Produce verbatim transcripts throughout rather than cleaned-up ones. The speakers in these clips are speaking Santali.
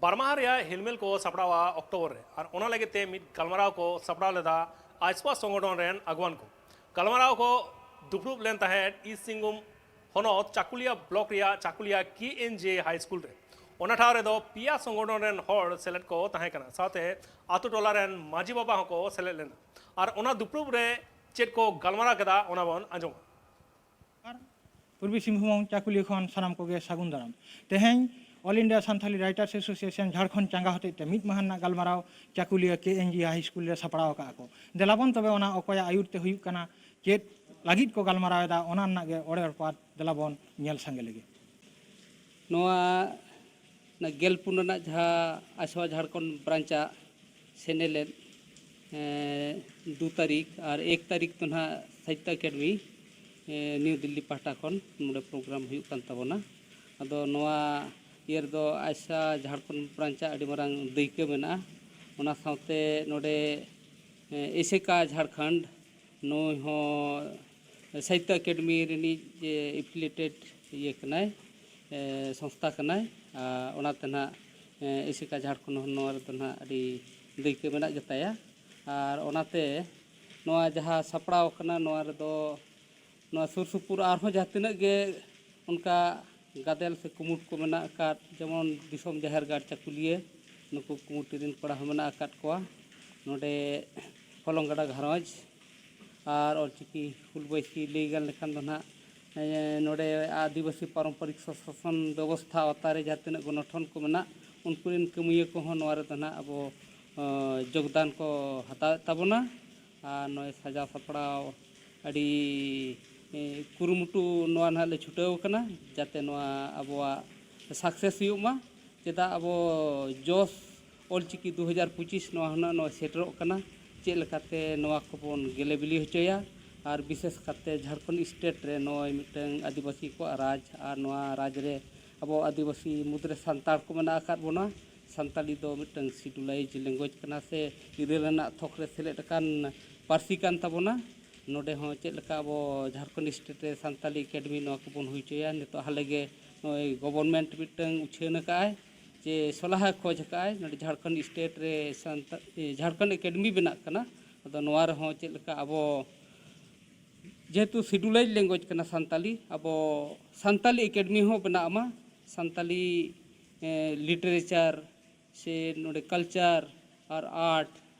ᱵᱟᱨ ᱢᱟᱦᱟ ᱨᱮᱭᱟᱜ ᱦᱮᱞᱢᱮᱞ ᱠᱚ ᱥᱟᱯᱲᱟᱣᱟ ᱚᱠᱴᱳᱵᱚᱨ ᱨᱮ, ᱟᱨ ᱚᱱᱟ ᱞᱟᱹᱜᱤᱫ ᱛᱮ ᱢᱤᱫ ᱜᱟᱞᱢᱟᱨᱟᱣ ᱠᱚ ᱥᱟᱯᱲᱟᱣ ᱞᱮᱫᱟ ᱟᱭᱥᱯᱟ ᱥᱚᱝᱜᱚᱴᱷᱚᱱ ᱨᱮᱱ ᱟᱹᱜᱩᱣᱟᱱ ᱠᱚ᱾ ᱜᱟᱞᱢᱟᱨᱟᱣ ᱠᱚ ᱫᱩᱯᱲᱩᱵ ᱞᱮᱱ ᱛᱟᱦᱮᱸᱫ ᱤᱥᱴ ᱥᱤᱝᱵᱷᱩᱢ ᱦᱚᱱᱚᱛ ᱪᱟᱠᱩᱞᱤᱭᱟ ᱵᱞᱚᱠ ᱨᱮᱭᱟᱜ ᱪᱟᱠᱩᱞᱤᱭᱟ ᱠᱮ ᱮᱱ ᱡᱮ ᱦᱟᱭ ᱥᱠᱩᱞ ᱨᱮ᱾ ᱚᱱᱟ ᱴᱷᱟᱶ ᱨᱮᱫᱚ ᱯᱮᱭᱟ ᱥᱚᱝᱜᱚᱴᱷᱚᱱ ᱨᱮᱱ ᱦᱚᱲ ᱥᱮᱞᱮᱫ ᱠᱚ ᱛᱟᱦᱮᱸ ᱠᱟᱱᱟ, ᱥᱟᱶᱛᱮ ᱟᱛᱳ ᱴᱚᱞᱟ ᱨᱮᱱ ᱢᱟᱹᱡᱷᱤ ᱵᱟᱵᱟ ᱦᱚᱸᱠᱚ ᱥᱮᱞᱮᱫ ᱞᱮᱱᱟ᱾ ᱟᱨ ᱚᱱᱟ ᱫᱩᱯᱲᱩᱵ ᱨᱮ ᱪᱮᱫ ᱠᱚ ᱜᱟᱞᱢᱟᱨᱟᱣ ᱠᱮᱫᱟ, ᱚᱱᱟ ᱵᱚᱱ ᱟᱸᱡᱚᱢᱟ᱾ ᱟᱨ ᱯᱩᱨᱵᱤ ᱥᱤᱝᱵᱷᱩᱢ ᱪᱟᱠᱩᱞᱤᱭᱟᱹ ᱠᱷᱚᱱ ᱥᱟᱱᱟᱢ ᱠᱚᱜᱮ ᱥᱟᱹᱜᱩᱱ ᱫᱟᱨᱟᱢ᱾ ᱛᱮᱦᱮᱧ All India Santali Writers Association Jharkhand ᱪᱟᱸᱜᱟ ᱦᱚᱛᱮᱡ ᱛᱮ ᱢᱤᱫ ᱢᱟᱦᱟ ᱨᱮᱱᱟᱜ ᱜᱟᱞᱢᱟᱨᱟᱣ ᱪᱟᱠᱩᱞᱤᱭᱟᱹ ᱠᱮ ᱮᱱ ᱡᱤ ᱦᱟᱭ ᱥᱠᱩᱞ ᱨᱮ ᱥᱟᱯᱲᱟᱣ ᱟᱠᱟᱫᱼᱟ ᱠᱚ᱾ ᱫᱮᱞᱟᱵᱚᱱ ᱛᱚᱵᱮ ᱚᱱᱟ ᱚᱠᱚᱭᱟᱜ ᱟᱹᱭᱩᱨ ᱛᱮ ᱦᱩᱭᱩᱜ ᱠᱟᱱᱟ, ᱪᱮᱫ ᱞᱟᱹᱜᱤᱫ ᱠᱚ ᱜᱟᱞᱢᱟᱨᱟᱣ ᱮᱫᱟ, ᱚᱱᱟ ᱨᱮᱱᱟᱜ ᱜᱮ ᱚᱲᱮ ᱚᱲᱯᱟᱛ ᱫᱮᱞᱟᱵᱚᱱ ᱧᱮᱞ ᱥᱟᱸᱜᱮ ᱞᱮᱜᱮ᱾ ᱱᱚᱣᱟ ᱜᱮᱞ ᱯᱩᱱ ᱨᱮᱱᱟᱜ ᱡᱟᱦᱟᱸ ᱟᱭᱥᱯᱟ ᱡᱷᱟᱲᱠᱷᱚᱸᱰ ᱵᱨᱟᱧᱪᱟᱜ ᱥᱮᱱᱮᱞᱮᱫ, ᱮᱸ, ᱫᱩ ᱛᱟᱹᱨᱤᱠᱷ ᱟᱨ ᱮᱠ ᱛᱟᱹᱨᱤᱠᱷ ᱫᱚ ᱱᱟᱦᱟᱜ ᱥᱟᱦᱤᱛᱛᱚ ᱮᱠᱟᱰᱮᱢᱤ, ᱮᱸ, ᱱᱤᱭᱩ ᱫᱤᱞᱞᱤ ᱯᱟᱦᱴᱟ ᱠᱷᱚᱱ ᱱᱚᱰᱮ ᱯᱨᱳᱜᱨᱟᱢ ᱦᱩᱭᱩᱜ ᱠᱟᱱ ᱛᱟᱵᱚᱱᱟ᱾ ᱟᱫᱚ ᱱᱚᱣᱟ ᱤᱭᱟᱹ ᱨᱮᱫᱚ ᱟᱭᱥᱯᱟ ᱡᱷᱟᱲᱠᱷᱚᱸᱰ ᱵᱨᱟᱧᱪᱟᱜ ᱟᱹᱰᱤ ᱢᱟᱨᱟᱝ ᱫᱟᱹᱭᱠᱟᱹ ᱢᱮᱱᱟᱜᱼᱟ᱾ ᱚᱱᱟ ᱥᱟᱶᱛᱮ ᱱᱚᱰᱮ, ᱮᱸ, ᱮᱥᱮᱠᱟ ᱡᱷᱟᱲᱠᱷᱚᱸᱰ, ᱱᱩᱭ ᱦᱚᱸ ᱥᱟᱦᱤᱛᱛᱚ ᱮᱠᱟᱰᱮᱢᱤ ᱨᱤᱱᱤᱡ ᱡᱮ ᱮᱯᱷᱤᱞᱤᱭᱮᱴᱮᱰ ᱤᱭᱟᱹ ᱠᱟᱱᱟᱭ, ᱮ, ᱥᱚᱝᱥᱛᱷᱟ ᱠᱟᱱᱟᱭ᱾ ᱟᱨ ᱚᱱᱟᱛᱮ ᱱᱟᱦᱟᱜ, ᱮ, ᱮᱥᱮᱠᱟ ᱡᱷᱟᱲᱠᱷᱚᱸᱰ ᱦᱚᱸ ᱱᱚᱣᱟ ᱨᱮᱫᱚ ᱱᱟᱦᱟᱜ ᱟᱹᱰᱤ ᱫᱟᱹᱭᱠᱟᱹ ᱢᱮᱱᱟᱜ ᱜᱮᱛᱟᱭᱟ᱾ ᱟᱨ ᱚᱱᱟᱛᱮ ᱱᱚᱣᱟ ᱡᱟᱦᱟᱸ ᱥᱟᱯᱲᱟᱣ ᱠᱟᱱᱟ, ᱱᱚᱣᱟ ᱨᱮᱫᱚ ᱱᱚᱣᱟ ᱥᱩᱨ ᱥᱩᱯᱩᱨ ᱟᱨᱦᱚᱸ ᱡᱟᱦᱟᱸ ᱛᱤᱱᱟᱹᱜ ᱜᱮ ᱚᱱᱠᱟ ᱜᱟᱫᱮᱞ ᱥᱮ ᱠᱩᱢᱩᱴ ᱠᱚ ᱢᱮᱱᱟᱜ ᱟᱠᱟᱫ, ᱡᱮᱢᱚᱱ ᱫᱤᱥᱚᱢ ᱡᱟᱦᱮᱨ ᱜᱟᱲ ᱪᱟᱹᱠᱩᱞᱤᱭᱟᱹ, ᱱᱩᱠᱩ ᱠᱚᱢᱤᱴᱤ ᱨᱮᱱ ᱠᱚᱲᱟ ᱦᱚᱸ ᱢᱮᱱᱟᱜ ᱟᱠᱟᱫ ᱠᱚᱣᱟ᱾ ᱱᱚᱰᱮ ᱦᱚᱞᱚᱝ ᱜᱟᱰᱟ ᱜᱷᱟᱨᱚᱸᱡᱽ ᱟᱨ ᱚᱞᱪᱤᱠᱤ ᱦᱩᱞ ᱵᱟᱹᱭᱥᱤ ᱞᱟᱹᱭ ᱜᱟᱱ ᱞᱮᱠᱷᱟᱱ ᱫᱚ ᱱᱟᱦᱟᱜ, ᱮᱸ, ᱱᱚᱰᱮ ᱟᱹᱫᱤᱵᱟᱹᱥᱤ ᱯᱟᱨᱚᱢᱯᱚᱨᱤᱠ ᱥᱚᱥᱟᱥᱚᱱ ᱵᱮᱵᱚᱥᱛᱷᱟ ᱟᱣᱛᱟ ᱨᱮ ᱡᱟᱦᱟᱸ ᱛᱤᱱᱟᱹᱜ ᱜᱚᱱᱚᱴᱷᱚᱱ ᱠᱚ ᱢᱮᱱᱟᱜ, ᱩᱱᱠᱩ ᱨᱮᱱ ᱠᱟᱹᱢᱤᱭᱟᱹ ᱠᱚᱦᱚᱸ ᱱᱚᱣᱟ ᱨᱮᱫᱚ ᱱᱟᱦᱟᱜ ᱟᱵᱚ, ᱮᱸ, ᱡᱳᱜᱽᱫᱟᱱ ᱠᱚ ᱦᱟᱛᱟᱣᱮᱫ ᱛᱟᱵᱚᱱᱟ᱾ ᱟᱨ ᱱᱚᱜᱼᱚᱭ ᱥᱟᱡᱟᱣ ᱥᱟᱯᱲᱟᱣ ᱟᱹᱰᱤ, ᱮ, ᱠᱩᱨᱩᱢᱩᱴᱩ ᱱᱚᱣᱟ ᱱᱟᱦᱟᱜ ᱞᱮ ᱪᱷᱩᱴᱟᱹᱣ ᱟᱠᱟᱱᱟ, ᱡᱟᱛᱮ ᱱᱚᱣᱟ ᱟᱵᱚᱣᱟᱜ ᱥᱟᱠᱥᱮᱥ ᱦᱩᱭᱩᱜ ᱢᱟ᱾ ᱪᱮᱫᱟᱜ ᱟᱵᱚ ᱡᱚᱥ ᱚᱞᱪᱤᱠᱤ ᱫᱩ ᱦᱟᱡᱟᱨ ᱯᱚᱸᱪᱤᱥ ᱱᱚᱣᱟ ᱦᱚᱸ ᱱᱟᱜ ᱱᱚᱜᱼᱚᱭ ᱥᱮᱴᱮᱨᱚᱜ ᱠᱟᱱᱟ, ᱪᱮᱫ ᱞᱮᱠᱟᱛᱮ ᱱᱚᱣᱟ ᱠᱚᱵᱚᱱ ᱜᱮᱞᱮ ᱵᱤᱞᱤ ᱦᱚᱪᱚᱭᱟ᱾ ᱟᱨ ᱵᱤᱥᱮᱥ ᱠᱟᱛᱮ ᱡᱷᱟᱲᱠᱷᱚᱸᱰ ᱥᱴᱮᱴ ᱨᱮ ᱱᱚᱜᱼᱚᱭ ᱢᱤᱫᱴᱟᱝ ᱟᱹᱫᱤᱵᱟᱹᱥᱤ ᱠᱚᱣᱟᱜ ᱨᱟᱡᱽ, ᱟᱨ ᱱᱚᱣᱟ ᱨᱟᱡᱽ ᱨᱮ ᱟᱵᱚ ᱟᱹᱫᱤᱵᱟᱹᱥᱤ ᱢᱩᱫᱽᱨᱮ ᱥᱟᱱᱛᱟᱲ ᱠᱚ ᱢᱮᱱᱟᱜ ᱟᱠᱟᱫ ᱵᱚᱱᱟ᱾ ᱥᱟᱱᱛᱟᱲᱤ ᱫᱚ ᱢᱤᱫᱴᱟᱝ ᱥᱤᱰᱩᱞᱟᱭᱤᱡᱽ ᱞᱮᱝᱜᱩᱭᱮᱡᱽ ᱠᱟᱱᱟ ᱥᱮ ᱤᱨᱟᱹᱞ ᱟᱱᱟᱜ ᱛᱷᱚᱠ ᱨᱮ ᱥᱮᱞᱮᱫ ᱟᱠᱟᱱ ᱯᱟᱹᱨᱥᱤ ᱠᱟᱱ ᱛᱟᱵᱚᱱᱟ᱾ ᱱᱚᱰᱮ ᱦᱚᱸ ᱪᱮᱫ ᱞᱮᱠᱟ ᱟᱵᱚ ᱡᱷᱟᱲᱠᱷᱚᱸᱰ ᱥᱴᱮᱴ ᱨᱮ ᱥᱟᱱᱛᱟᱞᱤ ᱮᱠᱟᱰᱮᱢᱤ ᱱᱚᱣᱟ ᱠᱚᱵᱚᱱ ᱦᱩᱭ ᱦᱚᱪᱚᱭᱟ᱾ ᱱᱤᱛᱚᱜ ᱦᱟᱞᱮ ᱜᱮ ᱱᱚᱜᱼᱚᱭ ᱜᱚᱵᱷᱚᱨᱱᱢᱮᱱᱴ ᱢᱤᱫᱴᱟᱝ ᱩᱪᱷᱟᱹᱱ ᱟᱠᱟᱫᱼᱟᱭ, ᱪᱮ ᱥᱚᱞᱦᱟ ᱠᱷᱚᱡᱽ ᱟᱠᱟᱫᱼᱟᱭ᱾ ᱱᱚᱰᱮ ᱡᱷᱟᱲᱠᱷᱚᱸᱰ ᱥᱴᱮᱴ ᱨᱮ ᱥᱟᱱᱛᱟ-, ᱮ, ᱡᱷᱟᱲᱠᱷᱚᱸᱰ ᱮᱠᱟᱰᱮᱢᱤ ᱵᱮᱱᱟᱜ ᱠᱟᱱᱟ᱾ ᱟᱫᱚ ᱱᱚᱣᱟ ᱨᱮᱦᱚᱸ ᱪᱮᱫ ᱞᱮᱠᱟ ᱟᱵᱚ ᱡᱮᱦᱮᱛᱩ ᱥᱤᱰᱩᱞᱟᱭᱤᱡᱽ ᱞᱮᱝᱜᱩᱭᱮᱡᱽ ᱠᱟᱱᱟ ᱥᱟᱱᱛᱟᱞᱤ, ᱟᱵᱚ ᱥᱟᱱᱛᱟᱞᱤ ᱮᱠᱟᱰᱮᱢᱤ ᱦᱚᱸ ᱵᱮᱱᱟᱜ ᱢᱟ, ᱥᱟᱱᱛᱟᱞᱤ, ᱮ, ᱞᱤᱴᱟᱨᱮᱪᱟᱨ ᱥᱮ ᱱᱚᱰᱮ ᱠᱟᱞᱪᱟᱨ ᱟᱨ ᱟᱨᱴ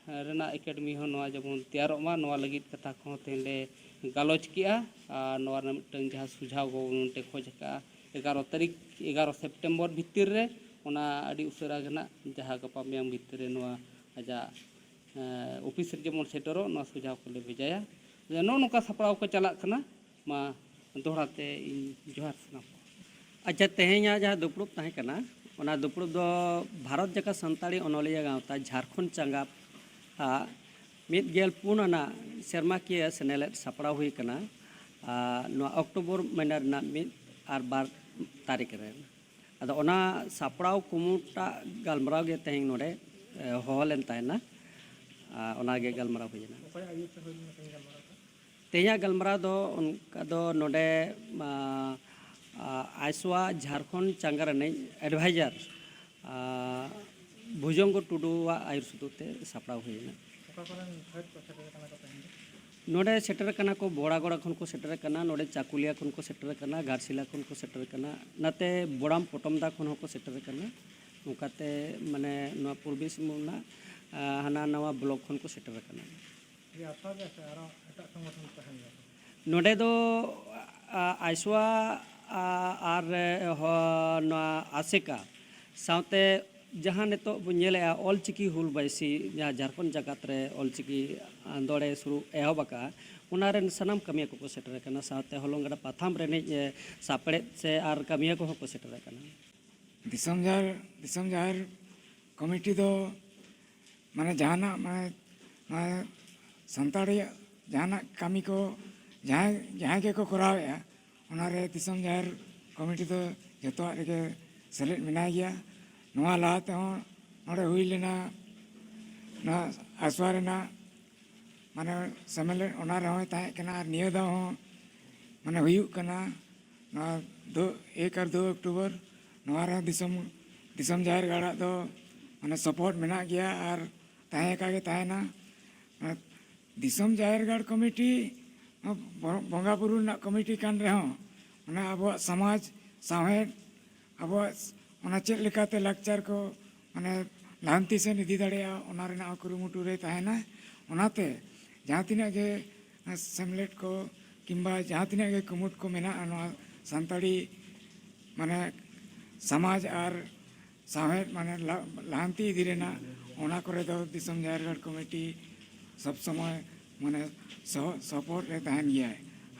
ᱨᱮᱱᱟᱜ ᱮᱠᱟᱰᱮᱢᱤ ᱦᱚᱸ ᱱᱚᱣᱟ ᱡᱮᱢᱚᱱ ᱛᱮᱭᱟᱨᱚᱜ ᱢᱟ, ᱱᱚᱣᱟ ᱞᱟᱹᱜᱤᱫ ᱠᱟᱛᱷᱟ ᱠᱚᱦᱚᱸ ᱛᱮᱦᱮᱧ ᱞᱮ ᱜᱟᱞᱚᱪ ᱠᱮᱜᱼᱟ᱾ ᱟᱨ ᱱᱚᱣᱟ ᱨᱮᱱᱟᱜ ᱢᱤᱫᱴᱟᱝ ᱡᱟᱦᱟᱸ ᱥᱩᱡᱷᱟᱣ ᱠᱚ ᱱᱚᱰᱮ ᱠᱷᱚᱡᱽ ᱟᱠᱟᱜᱼᱟ, ᱮᱜᱟᱨᱚ ᱛᱟᱹᱨᱤᱠᱷ, ᱮᱜᱟᱨᱚ ᱥᱮᱯᱴᱮᱢᱵᱚᱨ ᱵᱷᱤᱛᱤᱨ ᱨᱮ ᱚᱱᱟ ᱟᱹᱰᱤ ᱩᱥᱟᱹᱨᱟ ᱜᱮ ᱱᱟᱜ ᱡᱟᱦᱟᱸ ᱜᱟᱯᱟ ᱢᱮᱭᱟᱝ ᱵᱷᱤᱛᱤᱨ ᱨᱮ ᱱᱚᱣᱟ ᱟᱡᱟᱜ, ᱮᱸ, ᱚᱯᱷᱤᱥ ᱨᱮ ᱡᱮᱢᱚᱱ ᱥᱮᱴᱮᱨᱚᱜ, ᱱᱚᱣᱟ ᱥᱩᱡᱷᱟᱣ ᱠᱚᱞᱮ ᱵᱷᱮᱡᱟᱭᱟ᱾ ᱱᱚᱜᱼᱚ ᱱᱚᱝᱠᱟ ᱥᱟᱯᱲᱟᱣ ᱠᱚ ᱪᱟᱞᱟᱜ ᱠᱟᱱᱟ᱾ ᱢᱟ ᱫᱚᱦᱲᱟ ᱛᱮ ᱤᱧ ᱡᱚᱦᱟᱨ ᱥᱟᱱᱟᱢ ᱠᱚ᱾ ᱟᱪᱪᱷᱟ, ᱛᱮᱦᱮᱧᱟᱜ ᱡᱟᱦᱟᱸ ᱫᱩᱯᱲᱩᱵ ᱛᱟᱦᱮᱸ ᱠᱟᱱᱟ, ᱚᱱᱟ ᱫᱩᱯᱲᱩᱵ ᱫᱚ ᱵᱷᱟᱨᱚᱛ ᱡᱟᱠᱟᱛ ᱥᱟᱱᱛᱟᱲᱤ ᱚᱱᱚᱞᱤᱭᱟᱹ ᱜᱟᱶᱛᱟ ᱡᱷᱟᱲᱠᱷᱚᱸᱰ ᱪᱟᱸᱜᱟ ᱟᱜ ᱢᱤᱫ ᱜᱮᱞ ᱯᱩᱱ ᱟᱱᱟᱜ ᱥᱮᱨᱢᱟᱠᱤᱭᱟᱹ ᱥᱮᱱᱮᱞᱮᱫ ᱥᱟᱯᱲᱟᱣ ᱦᱩᱭ ᱠᱟᱱᱟ, ᱟᱨ ᱱᱚᱣᱟ ᱚᱠᱴᱳᱵᱚᱨ ᱢᱟᱹᱦᱱᱟᱹ ᱨᱮᱱᱟᱜ ᱢᱤᱫ ᱟᱨ ᱵᱟᱨ ᱛᱟᱹᱨᱤᱠᱷ ᱨᱮ᱾ ᱟᱫᱚ ᱚᱱᱟ ᱥᱟᱯᱲᱟᱣ ᱠᱩᱢᱩᱴᱟᱜ ᱜᱟᱞᱢᱟᱨᱟᱣ ᱜᱮ ᱛᱮᱦᱮᱧ ᱱᱚᱰᱮ, ᱮ, ᱦᱚᱦᱚ ᱞᱮᱱ ᱛᱟᱦᱮᱱᱟ᱾ ᱟᱨ ᱚᱱᱟᱜᱮ ᱜᱟᱞᱢᱟᱨᱟᱣ ᱦᱩᱭ ᱮᱱᱟ᱾ ᱚᱠᱚᱭᱟᱜ ᱟᱹᱭᱩᱨ ᱛᱮ ᱦᱩᱭ ᱞᱮᱱᱟ ᱛᱮᱦᱮᱧ ᱜᱟᱞᱢᱟᱨᱟᱣ ᱫᱚ? ᱛᱮᱦᱮᱧᱟᱜ ᱜᱟᱞᱢᱟᱨᱟᱣ ᱫᱚ ᱚᱱᱠᱟ ᱫᱚ ᱱᱚᱰᱮ, ᱟ, ᱟ, ᱟᱭᱥᱳᱣᱟ ᱡᱷᱟᱲᱠᱷᱚᱸᱰ ᱪᱟᱸᱜᱟ ᱨᱤᱱᱤᱡ ᱮᱰᱵᱷᱟᱭᱡᱟᱨ, ᱟ, ᱵᱷᱩᱡᱚᱝᱜᱚ ᱴᱩᱰᱩᱣᱟᱜ ᱟᱹᱭᱩᱨ ᱥᱩᱛᱩᱜ ᱛᱮ ᱥᱟᱯᱲᱟᱣ ᱦᱩᱭ ᱮᱱᱟ᱾ ᱚᱠᱟ ᱠᱚᱨᱮᱱ ᱯᱷᱟᱹᱫ ᱠᱚ ᱥᱮᱴᱮᱨ ᱠᱟᱱᱟ ᱠᱚ ᱛᱮᱦᱮᱧ ᱫᱚ? ᱱᱚᱰᱮ ᱥᱮᱴᱮᱨ ᱠᱟᱱᱟ ᱠᱚ, ᱵᱚᱲᱟᱜᱚᱲᱟ ᱠᱷᱚᱱ ᱠᱚ ᱥᱮᱴᱮᱨ ᱠᱟᱱᱟ, ᱱᱚᱰᱮ ᱪᱟᱠᱩᱞᱤᱭᱟ ᱠᱷᱚᱱ ᱠᱚ ᱥᱮᱴᱮᱨ ᱠᱟᱱᱟ, ᱜᱷᱟᱴᱥᱤᱞᱟ ᱠᱷᱚᱱ ᱠᱚ ᱥᱮᱴᱮᱨ ᱠᱟᱱᱟ, ᱱᱟᱛᱮ ᱵᱚᱲᱟᱢ ᱯᱚᱴᱚᱢᱫᱟ ᱠᱷᱚᱱ ᱦᱚᱸᱠᱚ ᱥᱮᱴᱮᱨ ᱠᱟᱱᱟ᱾ ᱱᱚᱝᱠᱟᱛᱮ ᱢᱟᱱᱮ ᱱᱚᱣᱟ ᱯᱩᱨᱵᱤ ᱥᱤᱝᱵᱷᱩᱢ ᱨᱮᱱᱟᱜ, ᱟ, ᱦᱟᱱᱟ ᱱᱟᱣᱟ ᱵᱞᱚᱠ ᱠᱷᱚᱱ ᱠᱚ ᱥᱮᱴᱮᱨ ᱠᱟᱱᱟ᱾ ᱱᱚᱰᱮ ᱫᱚ, ᱟ, ᱟᱭᱥᱳᱣᱟ, ᱟ, ᱟᱨ, ᱮ, ᱦᱚ-, ᱱᱚᱣᱟ ᱟᱥᱮᱠᱟ ᱥᱟᱶᱛᱮ ᱡᱟᱦᱟᱸ ᱱᱤᱛᱚᱜ ᱵᱚᱱ ᱧᱮᱞᱮᱜᱼᱟ, ᱚᱞᱪᱤᱠᱤ ᱦᱩᱞ ᱵᱟᱭᱥᱤ, ᱡᱟᱦᱟᱸ ᱡᱷᱟᱲᱠᱷᱚᱸᱰ ᱡᱟᱠᱟᱛ ᱨᱮ ᱚᱞᱪᱤᱠᱤ ᱟᱸᱫᱳᱲ ᱮ ᱥᱩᱨᱩ, ᱮᱦᱚᱵ ᱟᱠᱟᱫᱼᱟ, ᱚᱱᱟ ᱨᱮᱱ ᱥᱟᱱᱟᱢ ᱠᱟᱹᱢᱤᱭᱟᱹ ᱠᱚᱠᱚ ᱥᱮᱴᱮᱨ ᱟᱠᱟᱱᱟ, ᱥᱟᱶᱛᱮ ᱦᱚᱞᱚᱝ ᱜᱟᱰᱟ ᱯᱟᱛᱷᱟᱢ ᱨᱤᱱᱤᱡ, ᱮ, ᱥᱟᱯᱲᱮᱫ ᱥᱮ ᱟᱨ ᱠᱟᱹᱢᱤᱭᱟᱹ ᱠᱚᱦᱚᱸ ᱠᱚ ᱥᱮᱴᱮᱨ ᱟᱠᱟᱱᱟ᱾ ᱫᱤᱥᱚᱢ ᱡᱟᱦᱮᱨ, ᱫᱤᱥᱚᱢ ᱡᱟᱦᱮᱨ ᱠᱚᱢᱤᱴᱤ ᱫᱚ ᱢᱟᱱᱮ ᱡᱟᱦᱟᱱᱟᱜ ᱢᱟᱱᱮ, ᱢᱟᱱᱮ ᱥᱟᱱᱛᱟᱲᱤ ᱡᱟᱦᱟᱱᱟᱜ ᱠᱟᱹᱢᱤ ᱠᱚ ᱡᱟᱦᱟᱸᱭ, ᱡᱟᱦᱟᱸᱭ ᱜᱮᱠᱚ ᱠᱚᱨᱟᱣᱮᱫᱼᱟ, ᱚᱱᱟᱨᱮ ᱫᱤᱥᱚᱢ ᱡᱟᱦᱮᱨ ᱠᱚᱢᱤᱴᱤ ᱫᱚ ᱡᱚᱛᱚᱣᱟᱜ ᱨᱮᱜᱮ ᱥᱮᱞᱮᱫ ᱢᱮᱱᱟᱭ ᱜᱮᱭᱟ᱾ ᱱᱚᱣᱟ ᱞᱟᱦᱟ ᱛᱮᱦᱚᱸ ᱱᱚᱰᱮ ᱦᱩᱭ ᱞᱮᱱᱟ, ᱱᱚᱣᱟ ᱟᱥᱣᱟ ᱨᱮᱱᱟᱜ ᱢᱟᱱᱮ ᱥᱮᱢᱞᱮᱫ, ᱚᱱᱟ ᱨᱮᱦᱚᱸᱭ ᱛᱟᱦᱮᱸ ᱠᱟᱱᱟ᱾ ᱟᱨ ᱱᱤᱭᱟᱹ ᱫᱷᱟᱣ ᱦᱚᱸ ᱢᱟᱱᱮ ᱦᱩᱭᱩᱜ ᱠᱟᱱᱟ ᱱᱚᱣᱟ ᱫᱩ, ᱮᱠ ᱟᱨ ᱫᱩ ᱚᱠᱴᱳᱵᱚᱨ, ᱱᱚᱣᱟ ᱨᱮᱦᱚᱸ ᱫᱤᱥᱚᱢ ᱫᱤᱥᱚᱢ ᱡᱟᱦᱮᱨ ᱜᱟᱲᱟᱜ ᱫᱚ ᱢᱟᱱᱮ ᱥᱟᱯᱳᱨᱴ ᱢᱮᱱᱟᱜ ᱜᱮᱭᱟ ᱟᱨ ᱛᱟᱦᱮᱸ ᱟᱠᱟ ᱜᱮ ᱛᱟᱦᱮᱱᱟ᱾ ᱟᱨ ᱫᱤᱥᱚᱢ ᱡᱟᱦᱮᱨ ᱜᱟᱲ ᱠᱚᱢᱤᱴᱤ ᱵᱚ-, ᱵᱚᱸᱜᱟ ᱵᱩᱨᱩ ᱨᱮᱱᱟᱜ ᱠᱚᱢᱤᱴᱤ ᱠᱟᱱ ᱨᱮᱦᱚᱸ, ᱚᱱᱟ ᱟᱵᱚᱣᱟᱜ ᱥᱚᱢᱟᱡᱽ, ᱥᱟᱶᱦᱮᱫ, ᱟᱵᱚᱣᱟᱜ ᱚᱱᱟ ᱪᱮᱫ ᱞᱮᱠᱟᱛᱮ ᱞᱟᱠᱪᱟᱨ ᱠᱚ ᱢᱟᱱᱮ ᱞᱟᱦᱟᱱᱛᱤ ᱥᱮᱫ ᱤᱫᱤ ᱫᱟᱲᱮᱭᱟᱜᱼᱟ, ᱚᱱᱟ ᱨᱮᱱᱟᱜ ᱦᱚᱸ ᱠᱩᱨᱩᱢᱩᱴᱩ ᱨᱮ ᱛᱟᱦᱮᱱᱟ᱾ ᱚᱱᱟᱛᱮ ᱡᱟᱦᱟᱸ ᱛᱤᱱᱟᱹᱜ ᱜᱮ ᱥᱮᱢᱞᱮᱫ ᱠᱚ ᱠᱤᱝᱵᱟ ᱡᱟᱦᱟᱸ ᱛᱤᱱᱟᱹᱜ ᱜᱮ ᱠᱩᱢᱩᱴ ᱠᱚ ᱢᱮᱱᱟᱜᱼᱟ ᱱᱚᱣᱟ ᱥᱟᱱᱛᱟᱲᱤ ᱢᱟᱱᱮ ᱥᱚᱢᱟᱡᱽ ᱟᱨ ᱥᱟᱶᱦᱮᱫ ᱢᱟᱱᱮ ᱞᱟ-, ᱞᱟᱦᱟᱱᱛᱤ ᱤᱫᱤ ᱨᱮᱱᱟᱜ, ᱚᱱᱟ ᱠᱚᱨᱮ ᱫᱚ ᱫᱤᱥᱚᱢ ᱡᱟᱦᱮᱨ ᱜᱟᱲ ᱠᱚᱢᱤᱴᱤ ᱥᱚᱵ ᱥᱚᱢᱚᱭ ᱢᱟᱱᱮ ᱥᱚᱦᱚ-, ᱥᱚᱯᱚᱦᱚᱫ ᱨᱮ ᱛᱟᱦᱮᱱ ᱜᱮᱭᱟᱭ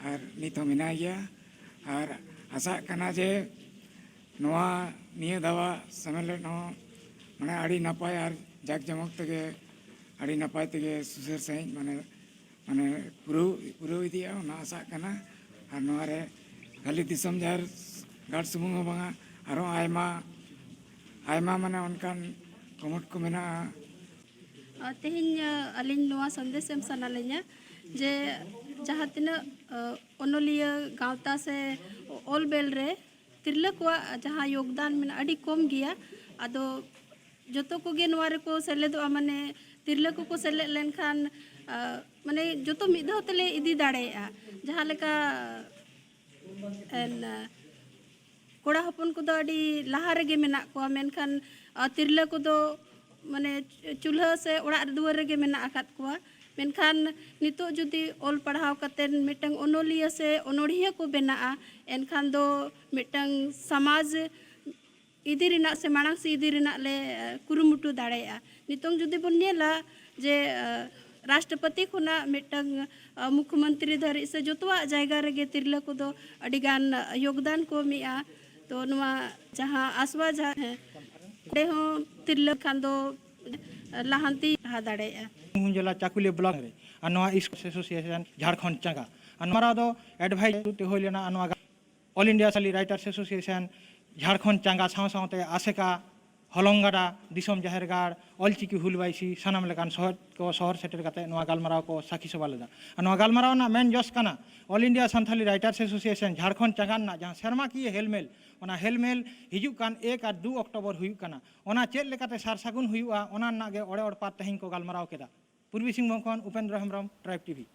ᱟᱨ ᱱᱤᱛ ᱦᱚᱸ ᱢᱮᱱᱟᱭ ᱜᱮᱭᱟ᱾ ᱟᱨ ᱟᱥᱟᱜ ᱠᱟᱱᱟ ᱡᱮ ᱱᱚᱣᱟ ᱱᱤᱭᱟᱹ ᱫᱷᱟᱣᱟᱜ ᱥᱮᱢᱞᱮᱫ ᱦᱚᱸ ᱢᱟᱱᱮ ᱟᱹᱰᱤ ᱱᱟᱯᱟᱭ ᱟᱨ ᱡᱟᱠ ᱡᱚᱢᱚᱠ ᱛᱮᱜᱮ, ᱟᱹᱰᱤ ᱱᱟᱯᱟᱭ ᱛᱮᱜᱮ ᱥᱩᱥᱟᱹᱨ ᱥᱟᱺᱦᱤᱡ ᱢᱟᱱᱮ, ᱢᱟᱱᱮ ᱯᱩᱨᱟᱹᱣ, ᱯᱩᱨᱟᱹᱣ ᱤᱫᱤᱜᱼᱟ, ᱚᱱᱟ ᱟᱥᱟᱜ ᱠᱟᱱᱟ᱾ ᱟᱨ ᱱᱚᱣᱟ ᱨᱮ ᱠᱷᱟᱹᱞᱤ ᱫᱤᱥᱚᱢ ᱡᱟᱦᱮᱨ ᱜᱟᱲ ᱥᱩᱢᱩᱝ ᱦᱚᱸ ᱵᱟᱝᱟ, ᱟᱨᱦᱚᱸ ᱟᱭᱢᱟ, ᱟᱭᱢᱟ ᱢᱟᱱᱮ ᱚᱱᱠᱟᱱ ᱠᱚᱢᱚᱴ ᱠᱚ ᱢᱮᱱᱟᱜᱼᱟ᱾ ᱟᱨ ᱛᱮᱦᱮᱧ, ᱟ, ᱟᱹᱞᱤᱧ ᱱᱚᱣᱟ ᱥᱟᱸᱫᱮᱥ ᱮᱢ ᱥᱟᱱᱟ ᱞᱤᱧᱟ ᱡᱮ ᱡᱟᱦᱟᱸ ᱛᱤᱱᱟᱹᱜ, ᱟ, ᱚᱱᱚᱞᱤᱭᱟᱹ ᱜᱟᱶᱛᱟ ᱥᱮ ᱚᱞ ᱵᱮᱞ ᱨᱮ ᱛᱤᱨᱞᱟᱹ ᱠᱚᱣᱟᱜ ᱡᱟᱦᱟᱸ ᱭᱳᱜᱽᱫᱟᱱ ᱢᱮᱱᱟᱜᱼᱟ, ᱟᱹᱰᱤ ᱠᱚᱢ ᱜᱮᱭᱟ᱾ ᱟᱫᱚ ᱡᱚᱛᱚ ᱠᱚᱜᱮ ᱱᱚᱣᱟ ᱨᱮᱠᱚ ᱥᱮᱞᱮᱫᱚᱜᱼᱟ, ᱢᱟᱱᱮ ᱛᱤᱨᱞᱟᱹ ᱠᱚᱠᱚ ᱥᱮᱞᱮᱫ ᱞᱮᱱᱠᱷᱟᱱ, ᱟ, ᱢᱟᱱᱮ ᱡᱚᱛᱚ ᱢᱤᱫ ᱫᱷᱟᱣ ᱛᱮᱞᱮ ᱤᱫᱤ ᱫᱟᱲᱮᱭᱟᱜᱼᱟ᱾ ᱡᱟᱦᱟᱸ ᱞᱮᱠᱟ ᱮᱱ, ᱠᱚᱲᱟ ᱦᱚᱯᱚᱱ ᱠᱚᱫᱚ ᱟᱹᱰᱤ ᱞᱟᱦᱟ ᱨᱮᱜᱮ ᱢᱮᱱᱟᱜ ᱠᱚᱣᱟ, ᱢᱮᱱᱠᱷᱟᱱ, ᱟ, ᱛᱤᱨᱞᱟᱹ ᱠᱚᱫᱚ ᱢᱟᱱᱮ ᱪᱩᱞᱦᱟᱹ ᱥᱮ ᱚᱲᱟᱜ ᱫᱩᱣᱟᱹᱨ ᱨᱮᱜᱮ ᱢᱮᱱᱟᱜ ᱟᱠᱟᱫ ᱠᱚᱣᱟ᱾ ᱢᱮᱱᱠᱷᱟᱱ ᱱᱤᱛᱚᱜ ᱡᱩᱫᱤ ᱚᱞ ᱯᱟᱲᱦᱟᱣ ᱠᱟᱛᱮᱫ ᱢᱤᱫᱴᱟᱝ ᱚᱱᱚᱞᱤᱭᱟᱹ ᱥᱮ ᱚᱱᱚᱲᱦᱤᱭᱟᱹ ᱠᱚ ᱵᱮᱱᱟᱜᱼᱟ, ᱮᱱᱠᱷᱟᱱ ᱫᱚ ᱢᱤᱫᱴᱟᱝ ᱥᱚᱢᱟᱡᱽ ᱤᱫᱤ ᱨᱮᱱᱟᱜ ᱥᱮ ᱢᱟᱲᱟᱝ ᱥᱮᱫ ᱤᱫᱤ ᱨᱮᱱᱟᱜ ᱞᱮ, ᱮ, ᱠᱩᱨᱩᱢᱩᱴᱩ ᱫᱟᱲᱮᱭᱟᱜᱼᱟ᱾ ᱱᱤᱛᱚᱝ ᱡᱩᱫᱤ ᱵᱚᱱ ᱧᱮᱞᱟ ᱡᱮ, ᱮ, ᱨᱟᱥᱴᱨᱚᱯᱚᱛᱤ ᱠᱷᱚᱱᱟᱜ ᱢᱤᱫᱴᱟᱝ, ᱮ, ᱢᱩᱠᱷᱭᱚᱢᱚᱱᱛᱨᱤ ᱫᱷᱟᱹᱨᱤᱡ ᱥᱮ ᱡᱚᱛᱚᱣᱟᱜ ᱡᱟᱭᱜᱟ ᱨᱮᱜᱮ ᱛᱤᱨᱞᱟᱹ ᱠᱚᱫᱚ ᱟᱹᱰᱤᱜᱟᱱ, ᱮ, ᱭᱳᱜᱽᱫᱟᱱ ᱠᱚ ᱮᱢᱮᱜᱼᱟ᱾ ᱛᱚ ᱱᱚᱣᱟ ᱡᱟᱦᱟᱸ ᱟᱥᱣᱟ ᱡᱟᱦᱟᱸ, ᱦᱮᱸ, ᱚᱸᱰᱮ ᱦᱚᱸ ᱛᱤᱨᱞᱟᱹ ᱠᱷᱟᱱ ᱫᱚ, ᱮ, ᱞᱟᱦᱟᱱᱛᱤ ᱞᱟᱦᱟ ᱫᱟᱲᱮᱭᱟᱜᱼᱟ᱾ ᱢᱚᱦᱤᱢ ᱡᱮᱞᱟ ᱪᱟᱠᱩᱞᱤᱭᱟᱹ ᱵᱞᱚᱠ ᱨᱮ ᱟᱨ ᱱᱚᱣᱟ ᱤᱥᱠᱩᱞ ᱮᱥᱳᱥᱤᱭᱮᱥᱚᱱ ᱡᱷᱟᱲᱠᱷᱚᱸᱰ ᱪᱟᱸᱜᱟ ᱟᱨ ᱱᱚᱣᱟ ᱫᱚ ᱮᱰᱵᱷᱟᱭᱤᱥ ᱛᱮ ᱦᱩᱭ ᱞᱮᱱᱟ᱾ ᱟᱨ ᱱᱚᱣᱟ all India Santali writers association Jharkhand ᱪᱟᱸᱜᱟ ᱥᱟᱶ ᱥᱟᱶᱛᱮ ᱟᱥᱮᱠᱟ, ᱦᱚᱞᱚᱝᱜᱟᱰᱟ, ᱫᱤᱥᱚᱢ ᱡᱟᱦᱮᱨ ᱜᱟᱲ, ᱚᱞᱪᱤᱠᱤ ᱦᱩᱞ ᱵᱟᱭᱥᱤ, ᱥᱟᱱᱟᱢ ᱞᱮᱠᱟᱱ ᱥᱚᱦᱮᱫ ᱠᱚ ᱥᱚᱦᱚᱨ ᱥᱮᱴᱮᱨ ᱠᱟᱛᱮ ᱱᱚᱣᱟ ᱜᱟᱞᱢᱟᱨᱟᱣ ᱠᱚ ᱥᱟᱹᱠᱷᱤ ᱥᱚᱵᱷᱟ ᱞᱮᱫᱟ᱾ ᱟᱨ ᱱᱚᱣᱟ ᱜᱟᱞᱢᱟᱨᱟᱣ ᱨᱮᱱᱟᱜ ᱢᱮᱱ ᱡᱚᱥ ᱠᱟᱱᱟ all India Santali writers association Jharkhand ᱪᱟᱸᱜᱟ ᱨᱮᱱᱟᱜ ᱡᱟᱦᱟᱸ ᱥᱮᱨᱢᱟᱠᱤᱭᱟᱹ ᱦᱮᱞᱢᱮᱞ ᱚᱱᱟ ᱦᱮᱞᱢᱮᱞ ᱦᱤᱡᱩᱜ ᱠᱟᱱ ᱮᱠ ᱟᱨ ᱫᱩ ᱚᱠᱴᱳᱵᱚᱨ ᱦᱩᱭᱩᱜ ᱠᱟᱱᱟ᱾ ᱚᱱᱟ ᱪᱮᱫ ᱞᱮᱠᱟᱛᱮ ᱥᱟᱨ ᱥᱟᱹᱜᱩᱱ ᱦᱩᱭᱩᱜᱼᱟ, ᱚᱱᱟ ᱨᱮᱱᱟᱜ ᱜᱮ ᱚᱲᱮ ᱚᱲᱯᱟᱛ ᱛᱮᱦᱮᱧ ᱠᱚ ᱜᱟᱞᱢᱟᱨᱟᱣ ᱠᱮᱫᱟ᱾ ᱯᱩᱨᱵᱤ ᱥᱤᱝᱵᱷᱩᱢ ᱠᱷᱚᱱ ᱩᱯᱮᱱᱫᱨᱚ ᱦᱮᱢᱵᱨᱚᱢ, ᱴᱨᱟᱭᱤᱵᱽ ᱴᱤᱵᱷᱤ᱾